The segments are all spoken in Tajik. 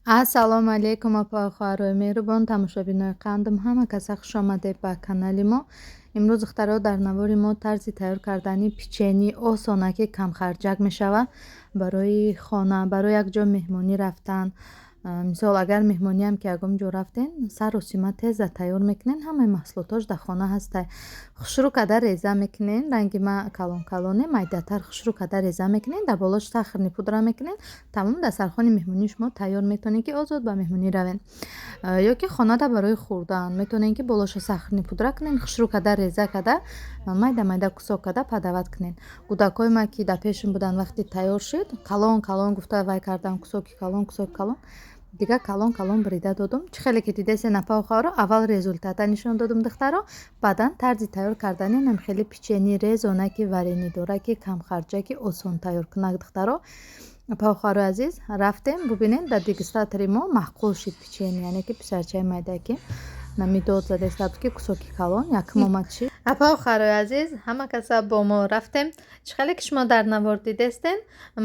Ассалому алайкум, апа, хоҳарои меҳрубон, тамошобинои қандам, ҳама каса хуш омадед ба канали мо. Имрӯз, духтаро, дар навори мо тарзи тайёр кардани печени осона, ки камхарҷак мешавад барои хона, барои як ҷо меҳмонӣ рафтан. Мисол, агар меҳмониам ки ягон ҷо рафтен, саросима теза тайёр мекунен, ҳамаи маҳсулотош дар хона ҳастай. Хушрӯ када реза мекунен, ранги ма калон калоне, майдатар хушрӯ када реза мекунен, дар болош сахарный пудра мекунен, тамом, дастархони меҳмонии шумо тайёр, метавонед, ки озод ба меҳмонӣ равен. Ё ки хонада барои хӯрдан метавонед, ки болоша сахарный пудра кунен, хушрӯ када реза када, майда майда кусок када подавать кунен. Кӯдакҳои ма, ки дар пешам буданд, вақте тайёр шуд, калон калон гуфта вай кардам, кусоки калон, кусоки калон, дигар калон калон бурида додум. Чӣ хеле ки дидесе, напа, хоҳаро, аввал результата нишон додум, духтаро, баъдан тарзи тайёр кардани нам хеле печени резонаки, варенидораки, камхарҷаки, осон тайёркунак. Духтаро, апа, хоҳарои азиз, рафтем, бубинем. Дар дегустатори мо маъқул шид печени, яъне ки писарчаи майдаки намидод задаиста буд, ки кусоки калон якум омад шид. Апа, хоҳарои азиз, ҳама каса бо мо рафтем. Чӣ хеле ки шумо дар навор дидестен,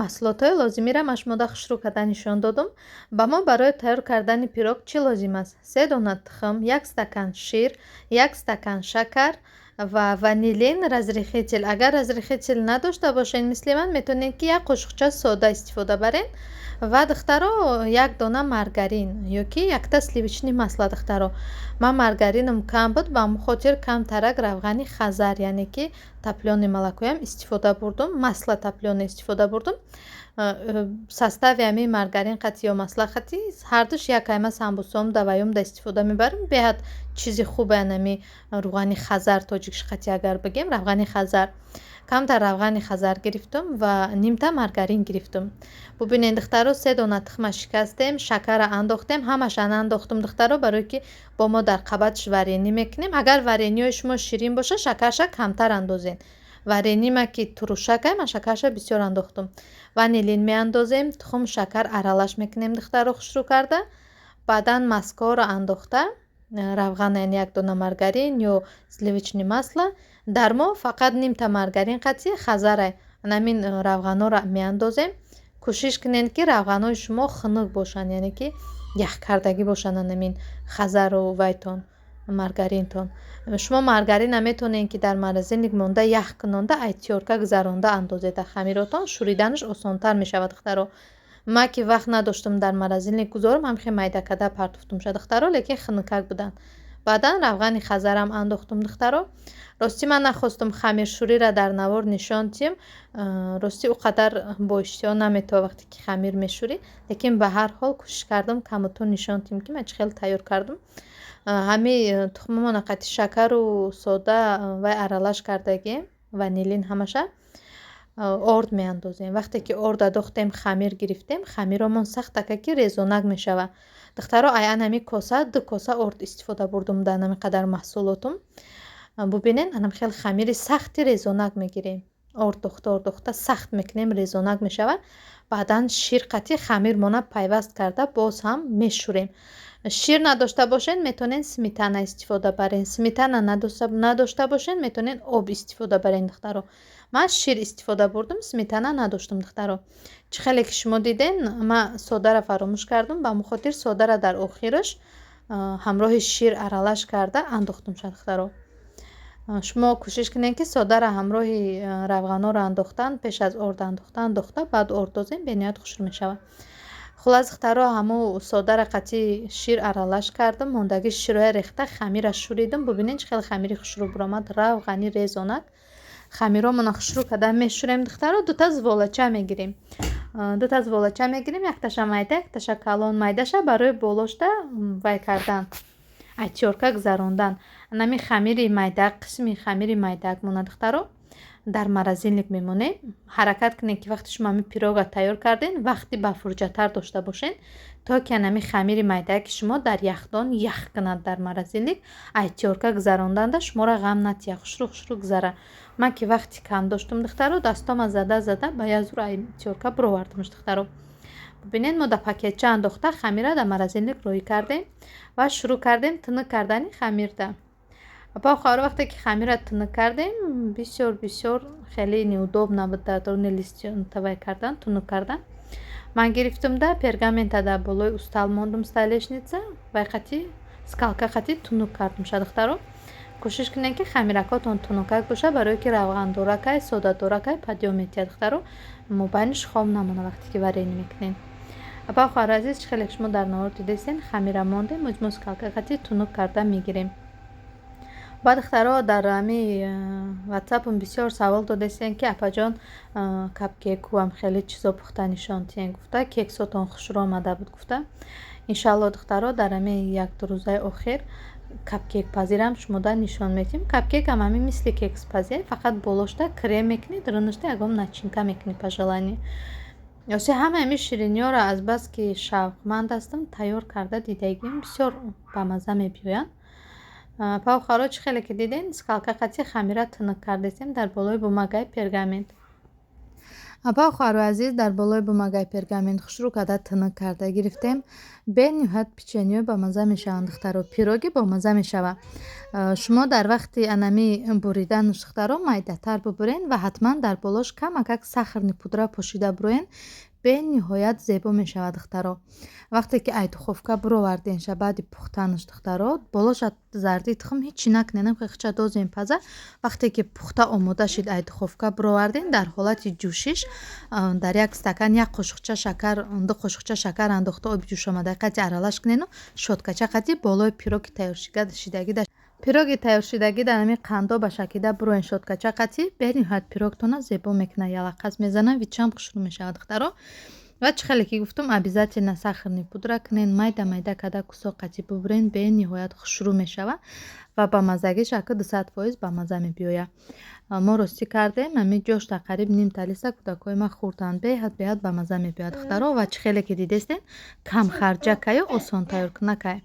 маҳсулотҳои лозимиро ман шумода хушрӯ карда нишон додум. Ба мо барои тайёр кардани пирог чӣ лозим аст? Се дона тухм, як стакан шир, як стакан шакар ва ванилин, разрыхлитель. Агар разрыхлитель надошта бошед, мисли ман, метавонед, ки як қошуқча сода истифода баред. Ва, духтаро, як дона маргарин ё ки якта сливочный масло. Духтаро, ман маргарином кам буд, ба ҳамон хотир камтарак равғани хазар, яъне ки топлёный молокоям истифода бурдум, масло топлёный истифода бурдум. Состави ҳамин маргарин қати ё масло қати ҳардуш як айма самбусом даваюм да истифода мебарем. Беҳад чизи хубе анами рӯғани хазар, тоҷикиш қати агар бигем, равғани хазар. Камтар равғани хазар гирифтум ва нимта маргарин гирифтум. Бубинед, духтаро, се дона тухма шикастем, шакара андохтем, ҳамаша наандохтум, духтаро, барое ки бо мо дар қабатш варенӣ мекунем. Агар варениҳои шумо ширин бошад, шакарша камтар андозед. Варенима ки турушакай, ман шакарша бисёр андохтум. Ванилин меандозем, тухм, шакар аралаш мекунем, духтаро, хушрӯ карда. Баъдан маскаоро андохта, равған, яъне як дона маргарин ё сливочный масло. Дар мо фақат нимта маргарин қатӣ хазарай, анамин равғанҳоро меандозем. Кӯшиш кунед, ки равғанҳои шумо хунук бошанд, яъне ки яхкардагӣ бошанд анамин хазару вайтон, маргаринтон. Шумо маргарина метавонед, ки дар морозильник монда, ях кунонда, ай тёрка гузаронда андозед дар хамиротон, шӯриданаш осонтар мешавад. Духтаро, ман ки вақт надоштам дар морозильник гузорам, ҳамхе майда карда партофтумша, духтаро, лекин хунукак буданд. Баъдан равғани хазарам андохтум. Духтаро, ростӣ, ман нахостум хамиршӯриро дар навор нишон диҳем. Ростӣ, ӯ қадар боиштиҳо наметавад, вақте ки хамир мешӯрӣ, лекин ба ҳар ҳол кӯшиш кардам камутон нишон диҳем, ки ман чӣ хел тайёр кардам. Ҳами тухмамона қати шакару сода вай аралаш кардагием, ванилин, ҳамаша орд меандозем. Вақте ки орд андохтем, хамир гирифтем, хамиромон сахтака ки резонак мешавад. Духтаро, ай анами коса ду коса орд истифода бурдум дар анами қадар маҳсулотум. Бубинед, анам хел хамири сахти резонак мегирем, орд дохта, орд дохта сахт мекунем, резонак мешавад. Баъдан шир қати хамирмона пайваст карда, боз ҳам мешӯрем. Шир надошта бошед, метавонед сметана истифода баред. Сметана надошта бошед, метавонед об истифода баред. Духтаро, ман шир истифода бурдум, сметана надоштум. Духтаро, чӣ хеле ки шумо диден, ман содара фаромӯш кардум, ба ҳамон хотир содара дар охираш ҳамроҳи шир аралаш карда андохтумша. Духтаро, шумо кӯшиш кунед, ки содара ҳамроҳи равғанҳоро андохтан, пеш аз орд андохтан андохта, баъд орд дозем, бениҳоят хушрӯ мешавад. Хуллас, духтаро, ҳамун содара қатъи шир аралаш кардам, мондагӣ широя рехта, хамира шӯридам. Бубинед, чӣ хеле хамири хушрӯ буромад, равғани, резонак. Хамиромона хушрӯ карда мешӯрем. Духтаро, дута зволача мегирем, дута зволача мегирем, якташа майда, якташа калон. Майдаша барои болошта вай кардан, ай тёрка гузарондан. Анами хамири майда, қисми хамири майдаак монад, духтаро, дар морозильник мемонем. Ҳаракат кунед, ки вақте шумо ҳамин пирога тайёр кардем, вақти бафурҷатар дошта бошед, то ки анами хамири майдааки шумо дар яхдон ях кунад. Дар морозильник ай тёрка гузаронданда шуморо ғам натиҳад, хушрӯ хушрӯ гузара. Ман ки вақти кам доштум, духтаро, дастома зада зада ба як зур ай тёрка бировардамш. Духтаро, бубинед, мо дар пакетча андохта, хамира дар морозильник роҳӣ кардем ва шурӯъ кардем тунук кардани хамирда. Апа, хоҳаро, вақте ки хамира тунук кардем, бисёр бисёр хеле неудобно буд дар даруни лист тавай кардан, тунук кардан. Ман гирифтум да пергамента дар болои устал мондум, столешница вай қати скалка қати тунук кардум ша, духтаро. Кӯшиш кунед, ки хамиракотон тунукак боша, барое ки равғандоракай, содадоракай, подъём метиҳад, духтаро, мобайниш хом намона, вақте ки варенье мекунед. Апа, хоҳари азиз, чӣ хеле шумо дар навор дидестен, хамира мондем, мо скалка қати тунук карда мегирем. Баъд, духтаро, дар ами ватсапам бисёр савол додестен, ки апаҷон, капкейкуам хеле чизо пухта нишон тиҳен гуфта, кексотон хушрӯ омада буд гуфта. Иншалло, духтаро, дар ами 1-ду рӯзаи охир капкейкпазирам шумода нишон медиҳем. Капкейкам ҳамин мисли кекспазӣ, фақат болошта крем мекунӣ, дарунашта ягон начинка мекунӣ по желанию. Ёси ҳамаи ҳамин шириниҳоро, азбаски шавқманд ҳастам, тайёр карда дидагим, бисёр бамазза мебиёянд. Апа, хоҳаро, чӣ хеле ки дидем, скалка қати хамира тунук кардестем дар болои бумагаи пергамент. Апа, хоҳарои азиз, дар болои бумагаи пергамент хушрӯ карда тунук карда гирифтем. Бениҳоят печеньеҳои бамазза мешаванд, духтаро, пироги бомазза мешавад. Шумо дар вақти анами буриданаш, духтаро, майдатар бубурен ва ҳатман дар болош камакак сахарный пудра пошида буроен, бениҳоят зебо мешавад, духтаро. Вақте ки ай духовка буроварденша баъди пухтанаш, духтаро, болоша зарди тухм ҳечи накунед, хича дозем паза. Вақте ки пухта омода шид, ай духовка буроварден, дар ҳолати ҷӯшиш дар як стакан як қошуқча шакар, 2 қошуқча шакар андохта, оби ҷӯшомадаи қати аралаш кунену щёткача қати болои пироги тайёршидагӣ, пироги тайёршидагӣ дар ҳамин қандо ба шакида буроен щёткача қати, бениҳоят пирогтона зебо мекунад, ялаққаз мезанад, вичам хушрӯ мешавад, духтаро. Ва чӣ хеле ки гуфтум, обязательно сахарный пудра кунен, майда майда карда кусок қати бубурен, бениҳоят хушрӯ мешавад ва ба маззагиш ака 200% ба мазза мебиёяд. Мо ростӣ кардем, ҳамин ҷошта қариб нимта листа кӯдакҳои ман хӯрданд, беҳад беҳад ба мазза мебиёяд, духтаро. Ва чӣ хеле ки дидестен, камхарҷакаю осон тайёркунакай.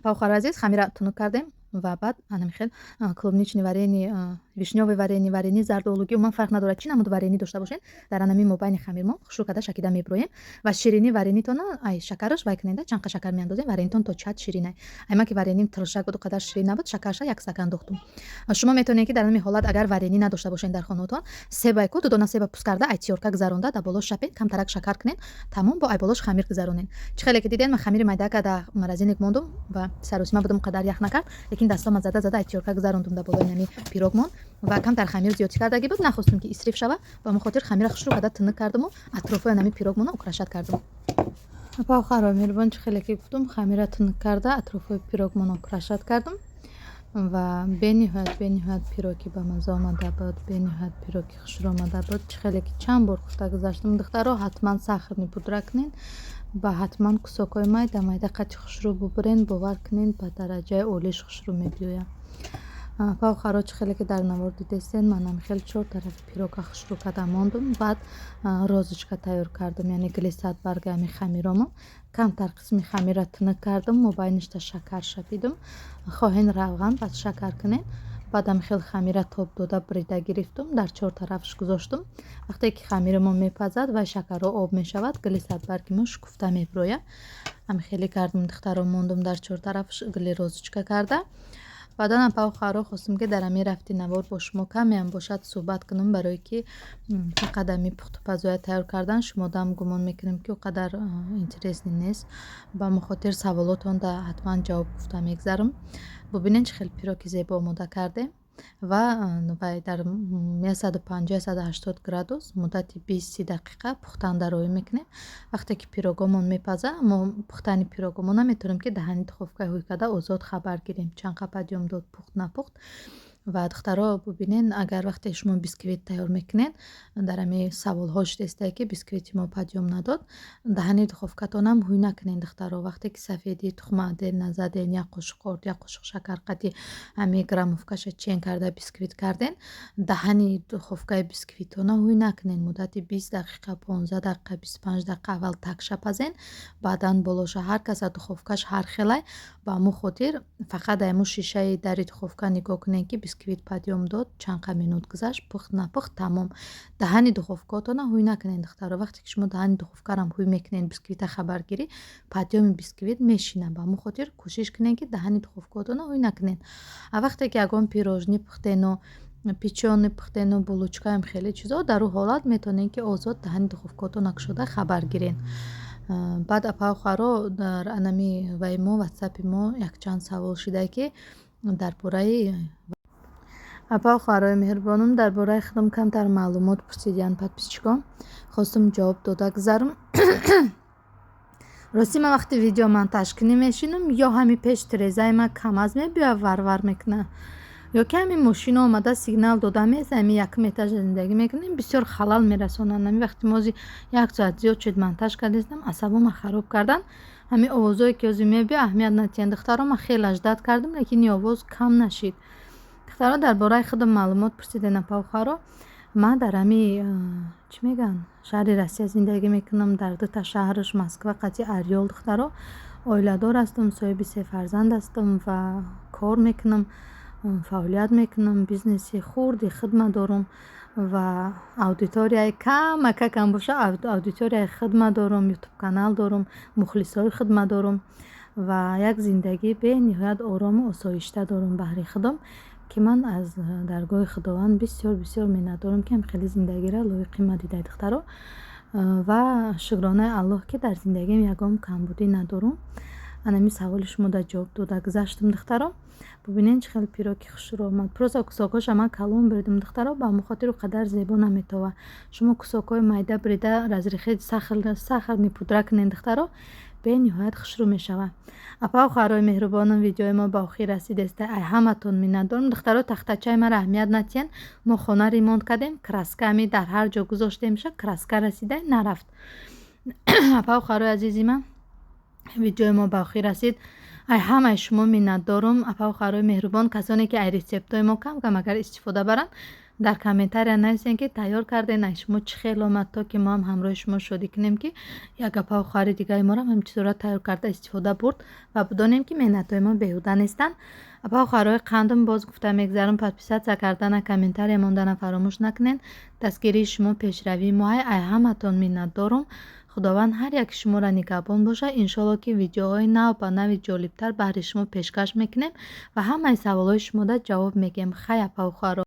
Хоҳари азиз, хамира тунук кардем ва баъд анами хел клубничный варенье, вишнёвый варенье, варенье зардолугӣ, умуман фарқ надорад, чӣ намуд варенье дошта бошед, дар анами мобайни хамирмо хушрӯ карда шакида мебироем. Ва ширинӣ варенитона ай шакараш вай кунеда, чанқа шакар меандозем, варенитон то чат ширинай. Ай ман ки вареним тиршак буд, қадар ширин набуд, шакарша як стакан дохтум. Шумо метавонед, ки дар ҳамин ҳолат, агар варенье надошта бошед дар хонаотон, себай ку 2 дона себа пӯст карда, ай тёрка гузаронда, дар болош шапед, камтарак шакар кунед, тамом, бо ай болош хамир гузаронед. Чӣ хеле ки дидед, ман хамири майдака дар морозильник мондум ва саросима будум, қадар ях накард, лекин дастома зада зада ай тёрка гузарондум дар болои нами пирогмон. Ва камтар хамир зиёдтӣ кардагӣ буд, нахостум, ки исриф шава, ба ҳамон хотир хамира хушрӯ карда тунук кардуму атрофои нами пирогмона украшать кардум. Апа, хоҳарои меҳрубон, чӣ хеле ки гуфтум, хамира тунук карда, атрофои пирогмона украшать кардум ва бениҳоят бениҳоят пироги бамазза омада буд, бениҳоят пироги хушрӯ омада буд. Чӣ хеле ки чанд бор гуфта гузаштам, духтаро, ҳатман сахарный пудра кунед ва ҳатман кусокҳои майда майда қати хушрӯ бубурен, бовар кунед, ба дараҷаи олиш хушрӯ мебиёяд. Апа, хоҳаро, чӣ хеле ки дар навор дидестен, манам хел чор тарафи пирога хушрӯ карда мондум. Баъд розочка тайёр кардум, яъне гили садбарги ҳами хамиромо камтар қисми хамира тунук кардум, мобайништа шакар шапидум, хоҳен равған, баъд шакар кунед. Баъдам хел хамира тоб дода, бурида гирифтум, дар чор тарафаш гузоштум. Вақте ки хамири мо мепазад, вай шакарҳо об мешавад, гили садбарги мо шукуфта мебирояд. Ҳами хеле кардум, духтаро, мондум дар чор тарафаш гили розочка карда. Баъдан, апа, хоҳаро, хостум, ки дар ҳамин рафти навор бо шумо камеам бошад суҳбат кунам, барое ки фақат ҳамин пухтупазоя тайёр кардан шумодам гумон мекунем, ки о қадар интересный нест. Ба ҳамон хотир саволотонда ҳатман ҷавоб гуфта мегзарам. Бубинед, чӣ хел пироги зебо омода кардем. Ва вай дар 150, 180 градус муддати 20-30 дақиқа пухтанда роҳӣ мекунем. Вақте ки пирогомон мепаза, мо пухтани пирогомона метавонем, ки даҳани духовкаи ҳӯй карда, озод хабар гирем, чанд қа подъём дод, пухт, напухт. Ва, духтаро, бубинед, агар вақте шумо бисквит тайёр мекунед, дар ҳамин саволҳо шудестае, ки бисквити мо подъём надод, даҳани духовкатонам ҳӯй накунед, духтаро. Вақте ки сафедии тухма дер назаден, як қошуқ орд, як қошуқ шакар қати ҳамин граммовкаша чен карда бисквит карден, даҳани духовкаи бисквитона ҳӯй накунед. Муддати 20 дақиқа, 15 дақиқа, 25 дақиқа аввал такша пазен, баъдан болоша. Ҳар каса духовкаш ҳар хелай, ба ҳамон хотир фақат ҳамун шишаи дари духовка нигоҳ кунед, ки бисквит подъём дод, чанд қа минут гузашт, пухт, напухт, тамом. Даҳани духовкаотона ҳӯй накунед, духтаро. Вақте ки шумо даҳани духовкарам ҳӯй мекунед, бисквита хабаргирӣ, подъёми бисквит мешинад. Ба ҳамон хотир кӯшиш кунед, ки даҳани духовкаотона ҳӯй накунед. А вақте ки ягон пирожни пухтену Печенье пухтену, булочкаам, хеле чизо. Дар ӯ ҳолат метавонед, ки озод даҳани духовкаотона кушода, хабар гирен. Баъд, апаю хоҳаро, дар анами вай мо, Ватсапи мо, якчанд савол шуда, ки дар бораи, апаю хоҳарои меҳрубонум, дар бораи худам камтар маълумот пурсидиянд подписчикон. Хостум ҷавоб дода гузарам. Ростӣ, ман вақте видео монтажкунӣ мешинам, ё ҳами пеш тирезаи ман КамАЗ мебиёяд, варвар мекунад, ё ки ҳамин мошино омада сигнал дода меза. Ҳами якум этажа зиндагӣ мекунем, бисёр халал мерасонанд. Ҳами вақти мо як соат зиёд шуд монтаж кардастам, асабома хароб кардан. Ҳамин овозое ки ҳозир мебиёяд, аҳамият надиҳанд, духтаро. Ман хеле ждать кардам, лекин ин овоз кам нашид. Духтаро, дар бораи худам маълумот пурсиден, апаю хоҳаро. Ман дар ҳами, чӣ мегӯянд, шаҳри Россия зиндагӣ мекунам, дар дута шаҳраш, Москва қати Орёл. Духтаро, оиладор ҳастам, соҳиби се фарзанд ҳастам ва кор мекунам, фаъолият мекунам, бизнеси хурди хидмат дорам ва аудиторияи камакакам боша, аудиторияи хидмат дорам, Ютуб канал дорам, мухлисҳои хидмат дорам ва як зиндагии бениҳоят орому осоишта дорам баҳри худам, ки ман аз даргоҳи Худованд бисёр, бисёр миннатдорам, ки хеле зиндагиро лоиқи ма дидай, духтаро. Ва шукронаи Аллоҳ, ки дар зиндагиам ягон камбудӣ надорам. Анами саволи шумо дар ҷавоб дода гузаштам, духтаро. Бубинед, чӣ хел пироги хушрӯ омад. Просто кусокҳоша ман калон бридам, духтаро, ба ҳамон хотир о қадар зебо наметовад. Шумо кусокҳои майда брида, разрыхлитель, сахарный пудра кунед, духтаро, бениҳоят хушрӯ мешавад. Апаю хоҳарои меҳрубонам, видеои мо ба охир расидеста. Ай ҳаматон миннатдорам. Духтаро, тахтачаи маро аҳамият надиҳанд. Мо хона ремонт кардем, краска ами дар ҳар ҷо гузоштемша, краска расида нарафт. Апаю хоҳарои азизи ман, видеои мо ба охир расид. Ай ҳамаи шумо миннатдорум. Апаю хоҳарои меҳрубон, касоне ки ай рецептҳои мо кам кам агар истифода баранд, дар комментария нависен, ки тайёр карден, ай шумо чӣ хел омад, то ки мо ҳам ҳамроҳи шумо шодӣ кунем, ки як апаю хоҳари дигари моро ҳам чизоро тайёр карда истифода бурд ва бидонем, ки меҳнатҳои мо беҳуда нестанд. Апаю хоҳарои қандум, боз гуфта мегзарам: подписаться кардана, комментария мондана фаромӯш накунед. Дастгирии шумо пешравии моҳай. Ай ҳаматон миннатдорум. Худованд ҳар яки шуморо нигаҳбон бошад. Иншоалло, ки видеоҳои нав ба нави ҷолибтар баҳри шумо пешкаш мекунем ва ҳамаи саволҳои шумода ҷавоб мегӯем. Хай, апаю хоҳаро.